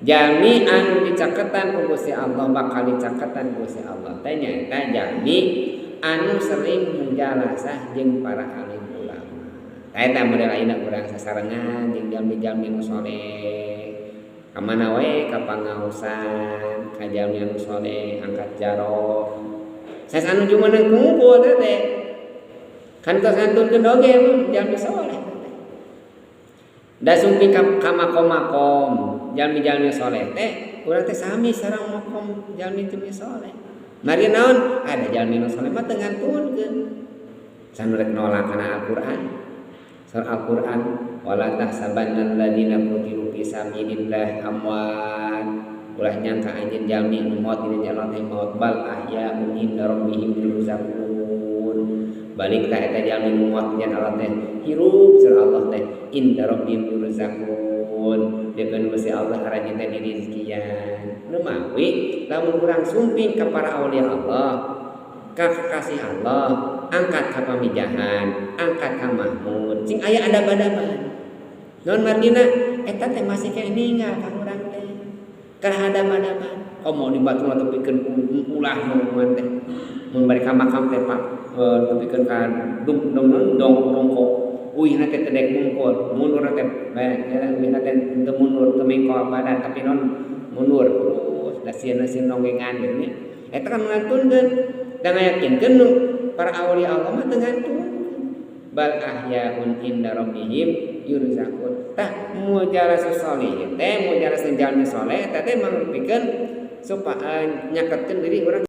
Jalmi anu dicaketan ku Gusti Allah, bakal dicaketan ku Gusti Allah teh nyaeta jalmi anu sering mujalasah jeung para alim ulama. Tah, eta model ayeuna urang sasarengan jeung jalmi-jalmi nu soleh. Ka mana wae, ka pangaosan, ka jalmi anu soleh, angkat jaroh. Sanes anu jumeneng kumpul teh kan tos ngantunkeun oge jalmi soleh teh. Da sumping ka makom-makom jalmi-jalmi soleh teh, urang teh sami sareng makom jalmi-jalmi soleh. Mari naon? Ada jalmi nu soleh mah teu ngantunkeun. Sanu rek nolak kana Al-Qur'an. Surah Al-Qur'an, wala tahsabanna alladziina qutilu fi sabilillah amwat. Ulah nyangka anjeun jalmi nu maot dina jalan teh maot, bal ahya'un inda rabbihim yurzaqun. Balik ka eta jalmi nu maot jan Allah teh hirup, surah Allah teh inda rabbihim yurzaqun. Dikeun Gusti Allah aranjeun teh dirizkian. Nu mawi lamun urang sumping ka para aulia Allah, ka kekasih Allah, angkat ka pamijahan, angkat ka Mahmud, sing aya adab-adaban. Naon margina? Eta teh masih keneh ninggal ka urang teh. Karena adab-adaban. Komo di batu tepikeun ulah mun teh. Mun bari ka makam teh, Pak, tepikeun ka dum dum dong dongkok. Uihna teh tedek mungkul, mundur teh, uihna teh teu mundur, teu mengkol badan, tapi non mundur terus da sieun sieun nonggengan geuning. Eta kan ngantunkeun da ngayakinkeun nu para aulia Allah mah teu ngantun. Bal ahyaun inda rabbihim yurzaqun. Tah, mujalasus sholihin teh, mujalasun jalmi soleh eta teh mangrupikeun supaya nyaketkeun diri urang.